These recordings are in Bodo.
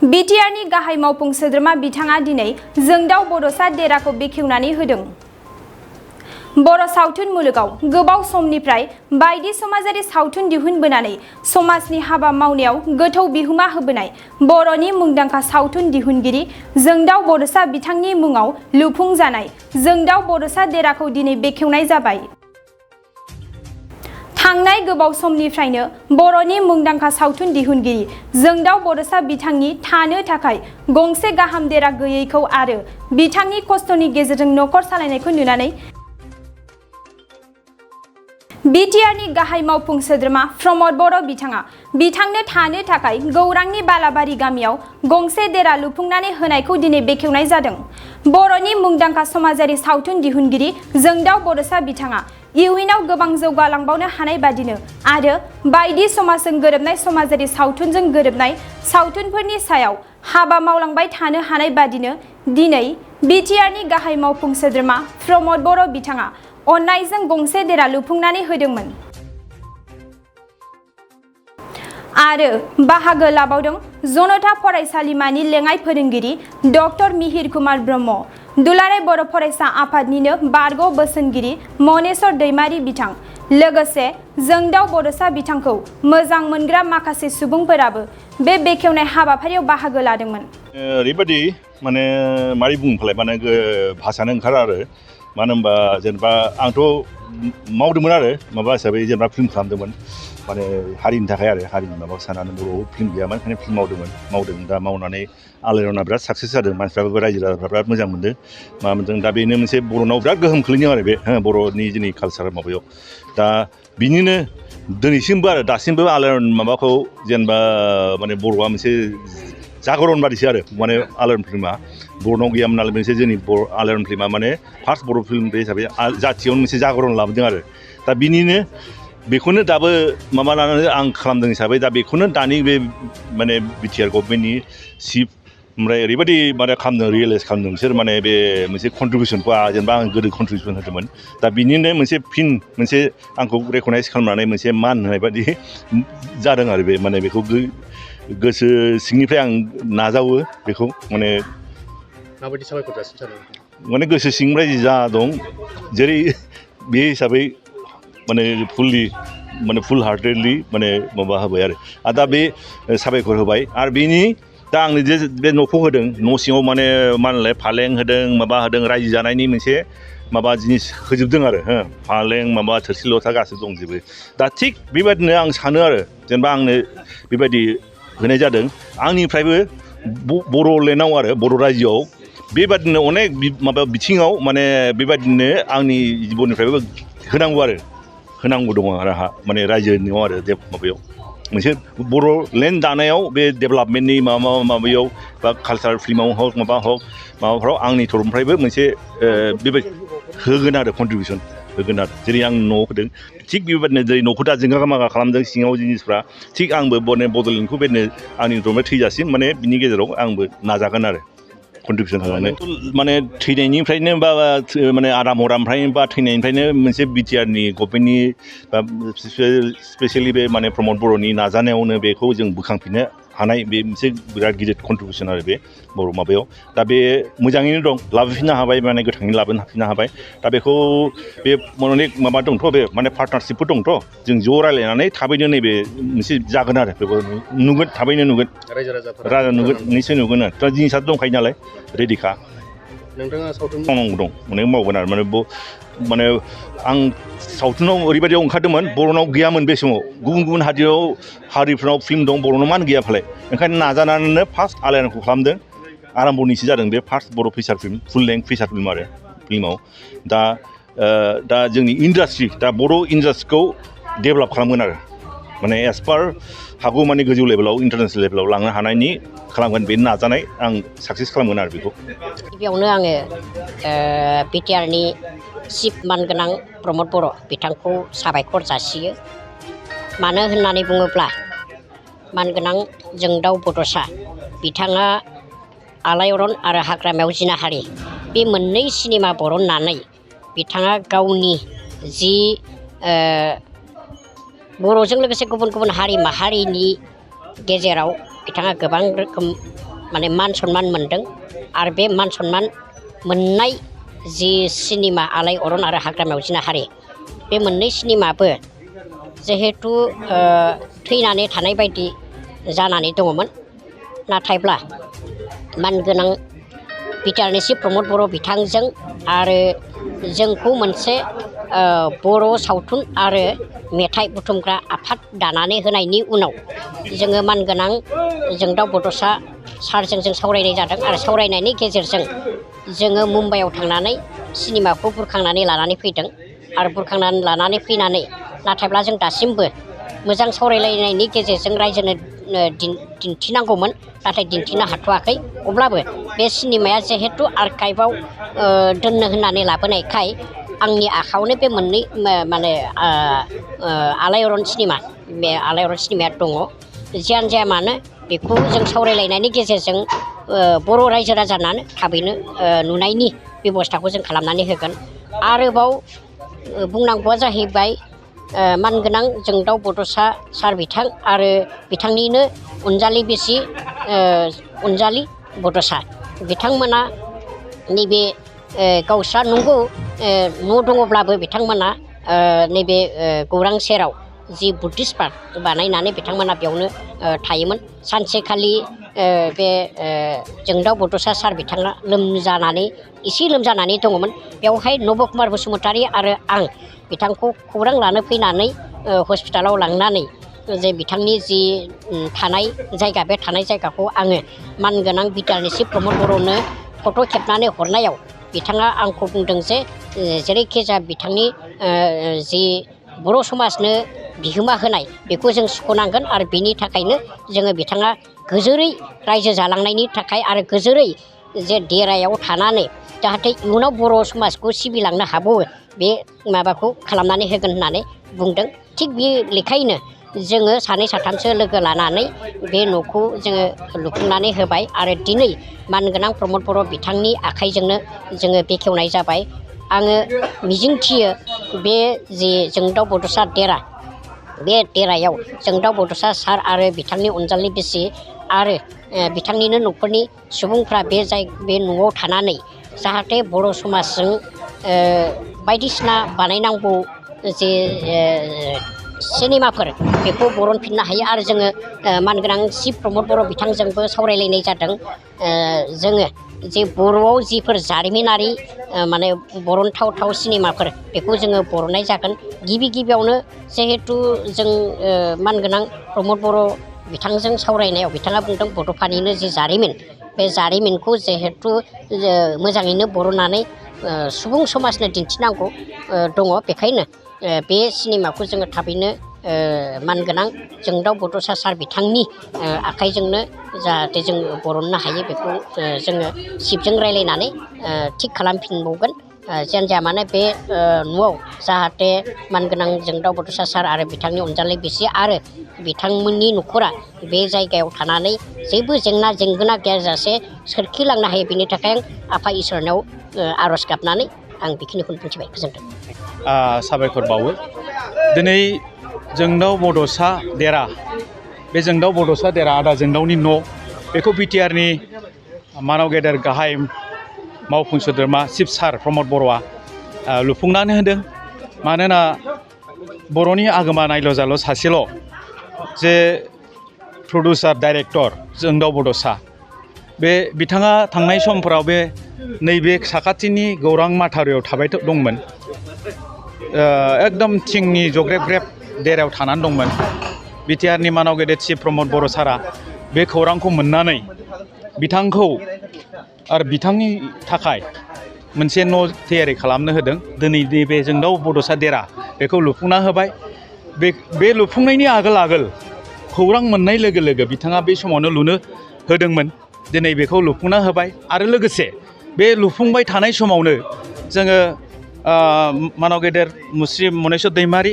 बिटिआरनि गाहाय मावफुं सोद्रोमा बिथाङा दिनै जोंदाव बड'सा देराखौ बेखेवनानै होदों। बर' सावथुन मुलुगाव गोबाव समनिफ्राय बायदि समाजारि सावथुन दिहुनबोनानै समाजनि हाबा मावनायाव गोथौ बिहोमा होबोनाय बर'नि मुंदांखा सावथुन दिहुनगिरि जोंदाव बड'सा बिथांनि मुङाव लुफुंजानाय जोंदाव बड'सा देराखौ दिनै बेखेवनाय जाबाय। थांनाय गोबाव समनिफ्रायनो बर'नि मुंदांखा सावथुन दिहुनगिरि जोंदाव बड'सा बिथांनि थानो थाखाय गंसे गाहाम देरा गैयैखौ आरो बिथांनि खस्थ'नि गेजेरजों न'खर सालायनायखौ नुनानै बिटिआरनि गाहाय मावफुं सोद्रोमा प्रमद बर' बिथाङा बिथांनो थानो थाखाय गौरांनि बालाबारि गामियाव गंसे देरा लुफुंनानै होनायखौ दिनै बेखेवनाय जादों। बर'नि मुंदांखा समाजारि सावथुन दिहुनगिरि जोंदाव बड'सा बिथाङा इयुनाव गोबां जौगालांबावनो हानाय बादिनो आरो बायदि समाजजों गोरोबनाय समाजारि सावथुनजों गोरोबनाय सावथुनफोरनि सायाव हाबा मावलांबाय थानो हानाय बादिनो दिनै बिटिआरनि गाहाय मावफुं सोद्रोमा प्रमद बर' बिथाङा अननायजों गंसे देरा लुफुंनानै होदोंमोन आरो बाहागो लाबावदों जनता फरायसालिमानि लेङाइ फोरोंगिरि डक्टर मिहिर कुमार ब्रह्म, दुलाराय बर' फरायसा आफादनिनो बारग' बोसोनगिरि मनेस्वर दैमारि बिथां, लोगोसे जोंदाव बड'सा बिथांखौ मोजां मोनग्रा माखासे सुबुंफोराबो बे बेखेवनाय हाबाफारियाव बाहागो लादोंमोन। ओरैबायदि माने मारै बुंफ्लाय माने भाषानो ओंखारा आरो मानो होनबा जेनेबा आंथ' मावदोंमोन आरो माबा हिसाबै जेनेबा फिल्म खालामदोंमोन माने हारिनि थाखाय आरो हारिनि माबा सानानै बर'आव फिल्म गैयामोन ओंखायनो फिल्म मावदों दा मावनानै आलायारना बिराद साक्सेस जादों मानसिफ्राबो रायजो राजाफ्रा बिराद मोजां मोनदों मा मोनदों दा बेनो मोनसे बर'नाव बिराद गोहोम खोलैदों आरो बे बर'नि जोंनि कालसार माबायाव दा बिनिनो दिनैसिमबो आरो दासिमबो आलायारन माबाखौ जेनेबा माने बर'आ मोनसे जागरन बादिसो आरो माने आलायारन फिल्मा बर'नाव गैयामोन नालाय मोनसे जोंनि बर' आलायारन फिल्मा माने फार्स्ट बर' फिल्म बे हिसाबै जाथियावनो मोनसे जागरन लाबोदों आरो दा बिनिनो बेखौनो दाबो माबा लानानै आं खालामदों हिसाबै दा बेखौनो दानि बे माने बिटिआर गभर्नमेन्टनि चिफ ओमफ्राय ओरैबायदि माने खालामदों रियेलाइज खालामदों बिसोर माने बे मोनसे कन्ट्रिबिउसनखौ जेनेबा आं गोदो कन्ट्रिबिउसन होदोंमोन दा बिनिनो मोनसे फिन मोनसे आंखौ रेकगनाइज खालामनानै मोनसे मान होनाय बायदि जादों आरो बे माने बेखौ गोसो सिंनिफ्राय आं नाजावो बेखौ माने माबायदि साबायखर जासिनो सानो माने गोसो सिंनिफ्राय जा दं जेरै बे हिसाबै माने फुल हार्टेडलि माने माबा होबाय आरो दा बे साबायखर होबाय आरो बेनि दा आंनो जे बे न'खौ होदों न' सिङाव माने मा होनलाय फालें होदों माबा होदों रायजो जानायनि मोनसे माबा जिनिस होजोबदों आरो फालें माबा थोरसि लथा गासैबो दंजोबो दा थिग बेबायदिनो आं सानो आरो जेनेबा आंनो बेबायदि होनाय जादों आंनिफ्रायबो बर'लेण्डआव आरो बर' रायजोआव बेबादिनो अनेक माबा बिथिङाव माने बेबादिनो आंनि जिबननिफ्रायबो होनांगौ दङ आंहा माने रायजोनियाव आरो माबायाव मोनसे बर'लेण्ड दानायाव बे डेभेलपमेन्टनि माबायाव बा कालसार फिल्माव हक माबाफ्राव आंनि तरफनिफ्रायबो मोनसे बेबायदि होगोन आरो कन्ट्रिबिउसन होगोन आरो जेरै आं न'आव होदों थिग बेबायदिनो जेरै न'खौ दा जोंगा मागा खालामदों सिङाव जिनिसफ्रा थिग आंबो बड'लेण्डखौ बेनो आंनि तरफनिफ्राय थैजासिम माने बिनि गेजेराव आंबो नाजागोन आरो कन्ट्रिबिउसन खालामनो माने थैनायनिफ्रायनो बा माने आराम हरामनिफ्राय बा थैनायनिफ्रायनो मोनसे बिटिआरनि गभर्नमेन्टनि बा स्पेसियेलि बे माने प्रमद बर'नि नाजानायावनो बेखौ जों बोखांफिननो हानाय बे मोनसे बिराद गिदिर कन्ट्रिबिउसन आरो बे बर' माबायाव दा बे मोजाङैनो दं लाबोफिननो हाबाय माने गोथाङै लाबोफिननो हाबाय दा बेखौ बे अनेक माबा दंथ' बे माने पार्टनारशिपफोर दंथ' जों ज' रायज्लायनानै थाबैनो नैबे मोनसे जागोन आरो बेखौ नुगोन थाबैनो नुगोन रायजो नुगोन निश्चय नुगोन आरो दा जिनिसा दंखायो नालाय रेडिखा नोंथाङा सावथुन मावनांगौ दं अनेक मावगोन आरो माने आं सावथुनाव ओरैबायदियाव ओंखारदोंमोन बर'नाव गैयामोन बे समाव गुबुन हारिफोरनाव फिल्म दं बर'नाव मानो गैया फालाय ओंखायनो नाजानानैनो फार्स्ट आलायारनखौ खालामदों आराम्भनिसो जादों बे फार्स्ट बर' फिसार फिल्म फुल लेंथ फिसार फिल्म आरो फिल्माव दा जोंनि इन्डास्ट्रि दा बर' इन्डास्ट्रिखौ डेभेलप खालामगोन आरो माने एस पार हागौ माने गोजौ लेभेलाव इन्टारनेसनेल लेभेलाव लांनो हानायनि खालामगोन बे नाजानाय आं साक्सेस खालामगोन आरो बेखौ गिबियावनो आङो बिटिआरनि चिफ मानगोनां प्रमद बर' बिथांखौ साबायखर जासियो मानो होननानै बुङोब्ला मानगोनां जोंदाव बड'सा बिथाङा आलायारन आरो हाग्रामायाव जिनाहारि बे मोननै सिनेमा बरननानै बिथाङा गावनि जि बर'जों लोगोसे गुबुन हारि माहारिनि गेजेराव बिथाङा गोबां रोखोम माने मान सन्मान मोनदों आरो बे मान सन्मान मोननाय जि सिनेमा आलायअरन आरो हाग्रामायाव जिनाहारि बे मोननै सिनेमाबो जिहेथु थैनानै थानाय बायदि जानानै दङमोन नाथायब्ला मानगोनां बिटिआरनि चिफ प्रमद बर' बिथांजों आरो जोंखौ मोनसे बर' सावथुन आरो मेथाइ बुथुमग्रा आफाद दानानै होनायनि उनाव जोङो मानगोनां जोंदाव बड'सा सारजों जों सावरायनाय जादों आरो सावरायनायनि गेजेरजों जोङो मुम्बाइआव थांनानै सिनेमाखौ बुरखांनानै लानानै फैदों आरो बुरखांनानै लानानै फैनानै नाथायब्ला जों दासिमबो मोजां सावरायलायनायनि गेजेरजों रायजोनो दिन्थिनांगौमोन नाथाय दिन्थिनो हाथ'वाखै अब्लाबो बे सिनेमाया जिहेथु आर्काइभआव दोननो होननानै लाबोनायखाय आंनि आखायावनो बे मोननै माने आलायअरन सिनेमा बे आलायअरन सिनेमाया दङ जियानो जाया मानो बेखौ जों सावरायलायनायनि गेजेरजों बर' रायजो राजानो थाबैनो नुनायनि बेबस्थाखौ जों खालामनानै होगोन आरोबाव बुंनांगौआ जाहैबाय मानगोनां जोंदाव बड'सा सार बिथां आरो बिथांनिनो अनजालि बिसि अनजालि बड'सा बिथांमोना नैबे गावस्रा नंगौ न' दङब्लाबो बिथांमोना नैबे गौरां सेराव जि बुद्धिस्ट पार्क बानायनानै बिथांमोना बेयावनो थायोमोन सानसेखालि बे जोंदाव बड'सा सार बिथाङा एसे लोमजानानै दङमोन बेवहाय नब कुमार बसुमतारी आरो आं बिथांखौ खौरां लानो फैनानै हस्पिटालाव लांनानै जे बिथांनि जि थानाय जायगा बे थानाय जायगाखौ आङो मानगोनां बिटिआरनि चिफ प्रमद बर'नो फट' खेबनानै हरनायाव बिथाङा आंखौ बुंदों जे जेरैखिजाया बिथांनि जि बर' समाजनो बिहोमा होनाय बेखौ जों सुख'नांगोन आरो बेनि थाखायनो जोङो बिथाङा गोजोरै रायजो जालांनायनि थाखाय आरो गोजोरै जे देरायाव थानानै जाहाथे इयुनाव बर' समाजखौ सिबिलांनो हाबावो बे माबाखौ खालामनानै होगोन होननानै बुंदों थिग बे लेखायैनो जोङो सानै साथामसो लोगो लानानै बे न'खौ जोङो लुफुंनानै होबाय आरो दिनै मानगोनां प्रमद बर' बिथांनि आखाइजोंनो जोङो बेखेवनाय जाबाय आङो मिजिंथियो बे जि जोंदाव बड'सा देरा बे देरायाव जोंदाव बड'सा सार आरो बिथांनि अनजालि बिसि आरो बिथांनिनो न'खरनि सुबुंफ्रा बे न'आव थानानै जाहाथे बर' समाजजों बायदिसिना बानायनांगौ जे सिनेमाफोर बेखौ बरनफिननो हायो आरो जोङो मानगोनां चिफ प्रमद बर' बिथांजोंबो सावरायलायनाय जादों जोङो जे बर'आव जिफोर जारिमिनारि माने बरनथाव सिनेमाफोर बेखौ जोङो बरननाय जागोन गिबियावनो जिहेथु जों मानगोनां प्रमद बर' बिथांजों सावरायनायाव बिथाङा बुंदों बड'फानिनो जि जारिमिन बे जारिमिनखौ जिहेथु मोजाङैनो बरननानै सुबुं समाजनो दिन्थिनांगौ दङ बेखायनो बे सिनेमाखौ जोङो थाबैनो मानगोनां जोंदाव बड'सा सार बिथांनि आखाइजोंनो जाहाथे जों बरननो हायो बेखौ जोङो चिफजों रायलायनानै थिग खालामफिनबावगोन जियानो जाया मानो बे न'आव जाहाथे मानगोनां जोंदाव बड'सा सार आरो बिथांनि अनजालि बिसि आरो बिथांमोननि न'खरा बे जायगायाव थानानै जेबो जेंना जेंगोना गैयाजासे सोरखिलांनो हायो बेनि थाखाय आं आफा इसोरनाव आर'ज गाबनानै आं बेखिनिखौनो बुंथिबाय गोजोन्थों साबायखर बावो दिनै जोंदाव बड'सा देरा बे जोंदाव बड'सा देरा आदा जोंदावनि न' बेखौ बिटिआरनि मानाव गेदेर गाहाय मावफुं सोद्रोमा चिफ सार प्रमद बर'आ लुफुंनानै होदों मानोना बर'नि आगोमा नायल' जाल' सासेल' जे प्रडिउसार डाइरेक्टर जोंदाव बड'सा बे बिथाङा थांनाय समफोराव बे नैबे साखाथिनि गौरां माथारियाव थाबाय दंमोन एकदम थिंनि जग्रेब ग्रेब देरायाव थानानै दंमोन बिटिआरनि मानाव गेदेर चिफ प्रमद बर' सारा बे खौरांखौ मोननानै बिथांखौ आरो बिथांनि थाखाय मोनसे न' थियारि खालामनो होदों दिनै बे जोंदाव बड'सा देरा बेखौ लुफुंना होबाय बे लुफुंनायनि आगोल खौरां मोननाय लोगो लोगो बिथाङा बे समावनो लुनो होदोंमोन दिनै बेखौ लुफुंना होबाय आरो लोगोसे बे लुफुंबाय थानाय समावनो जोङो मानाव गेदेर मुस्रि मनेस्वर दैमारि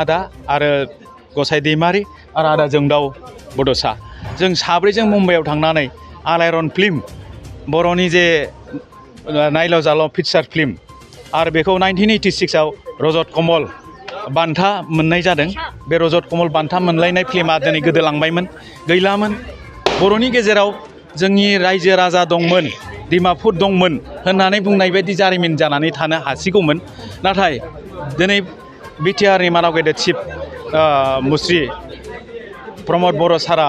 आदा आरो गसाइ दैमारि आरो आदा जोंदाव बड'सा जों साब्रैजों मुम्बाइआव थांनानै आलायअरन फिल्म बर'नि जे नायल' जाल' पिक्सार फिल्म आरो बेखौ 1986आव रजत कमल बान्था मोननाय जादों बे रजत कमल बान्था मोनलायनाय फिल्मा दिनै गोदोलांबायमोन गैलामोन बर'नि गेजेराव जोंनि रायजो राजा दंमोन डिमापुर दंमोन होननानै बुंनाय बायदि जारिमिन जानानै थानो हासिगौमोन नाथाय दिनै बिटिआरनि मानाव गेदेर चिफ मुस्रि प्रमद बर' सारा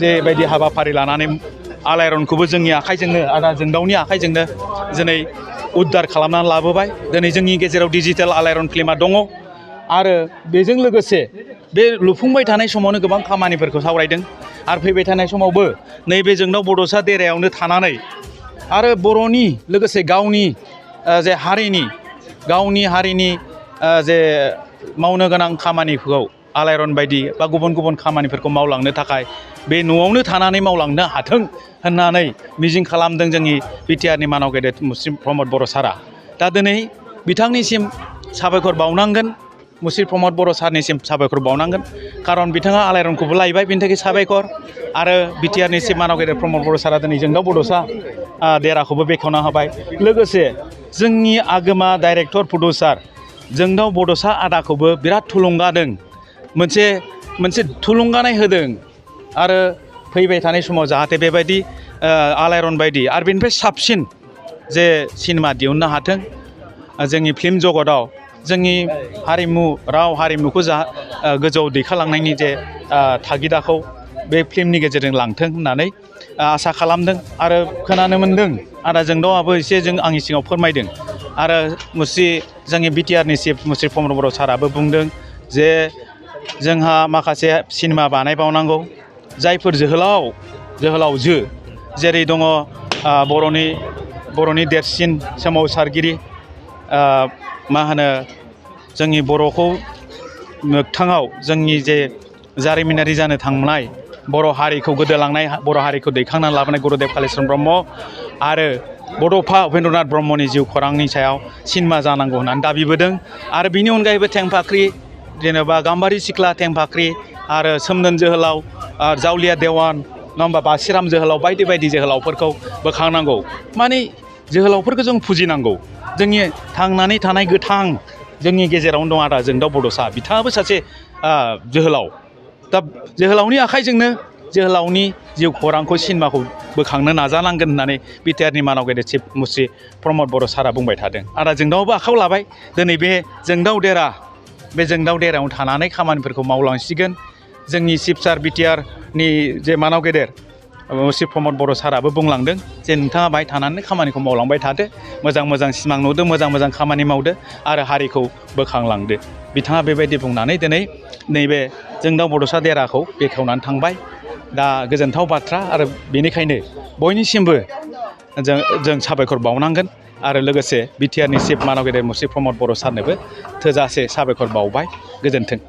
जेबायदि हाबाफारि लानानै आलायारनखौबो जोंनि आखाइजोंनो आदा जोंदावनि आखाइजोंनो दिनै उद्धार खालामनानै लाबोबाय दिनै जोंनि गेजेराव डिजिटेल आलायारन फिल्मा दङ आरो बेजों लोगोसे बे लुफुंबाय थानाय समावनो गोबां खामानिफोरखौ सावरायदों आरो फैबाय थानाय समावबो नैबे जोंनाव बड'सा देरायावनो थानानै आरो बर'नि लोगोसे गावनि हारिनि जे मावनो गोनां खामानिखौ आलायारन बायदि बा गुबुन गुबुन खामानिफोरखौ मावलांनो थाखाय बे न'आवनो थानानै मावलांनो हाथों होननानै मिजिं खालामदों जोंनि बिटिआरनि मानाव गेदेर मुस्रि प्रमद बर' सारा दा दिनै बिथांनिसिम साबायखर बावनांगोन मुस्रि प्रमद बर' सारनिसिम साबायखर बावनांगोन खारन बिथाङा आलायारनखौबो लायबाय बिनि थाखाय साबायखर आरो बिटिआरनि चिफ मानाव गेदेर प्रमद बर' सारा दिनै जोंनाव बड'सा देराखौबो बेखेवना होबाय लोगोसे जोंनि आगोमा डाइरेक्टर प्रडिउसार जोंनाव बड'सा आदाखौबो बिराद थुलुंगादों मोनसे थुलुंगानाय होदों आरो फैबाय थानाय समाव जाहाथे बेबायदि आलायारन बायदि आरो बेनिफ्राय साबसिन जे सिनेमा दिहुननो हाथों जोंनि फिल्म जगतआव जोंनि हारिमु राव हारिमुखौ गोजौआव दैखांलांनायनि जे थागिदाखौ बे फिल्मनि गेजेरजों लांथों होननानै आसा खालामदों आरो खोनानो मोन्दों आदा जोंदावआबो एसे आंनि सिगाङाव फोरमायदों आरो जोंनि बिटिआरनि चिफ मुस्रि प्रमद बर' साराबो बुंदों जे जोंहा माखासे सिनेमा बानायबावनांगौ जायफोर जोहोलावजो जेरै दङ बर'नि देरसिन सोमावसारगिरि जोंनि बर'खौ मोगथाङाव जोंनि जे जारिमिनारि जानो थांनाय बर' हारिखौ गोदोलांनाय बर' हारिखौ दैखांनानै लाबोनाय गुरुदेब कालिचरन ब्रह्म आरो बड'फा उपेन्द्रनाथ ब्रह्मनि जिउ खौरांनि सायाव सिनेमा जानांगौ होननानै दाबिबोदों आरो बिनि अनगायैबो थेंफाख्रि जेनेबा गाम्बारि सिख्ला थेंफाख्रि आरो सोमदोन जोहोलाव जावलिया देवान नङा होमबा बासिराम जोहोलाव बायदि बायदि जोहोलावफोरखौ बोखांनांगौ माने जोहोलावफोरखौ जों फुजिनांगौ जोंनि थांनानै थानाय गोथां जोंनि गेजेरावनो दं आदा जोंदाव बड'सा बिथाङाबो सासे जोहोलाव दा जोहोलावनि आखाइजोंनो जोहोलावनि जिउ खौरांखौ सिनेमाखौ बोखांनो नाजानांगोन होननानै बिटिआरनि मानाव गेदेर चिफ मुस्रि प्रमद बर' सारा बुंबाय थादों आदा जोंदावआबो आखायाव लाबाय दिनै बे जोंदाव देरायाव थानानै खामानिफोरखौ मावलांसिगोन जोंनि चिफ सार बिटिआरनि जे मानाव गेदेर मुस्रि प्रमद बर' साराबो बुंलांदों जे नोंथाङा बाहाय थानानै खामानिखौ मावलांबाय थादो मोजां सिमां नुदो मोजां खामानि मावदो आरो हारिखौ बोखांलांदो बिथाङा बेबायदि बुंनानै दिनै नैबे जोंदाव बड'सा देराखौ बेखेवनानै थांबाय दा गोजोनथाव बाथ्रा आरो बेनिखायनो बयनिसिमबो जों साबायखर बावनांगोन आरो लोगोसे बिटिआरनि चिफ मानाव गेदेर मुस्रि प्रमद बर' सारनोबो थोजासे साबायखर बावबाय गोजोन्थों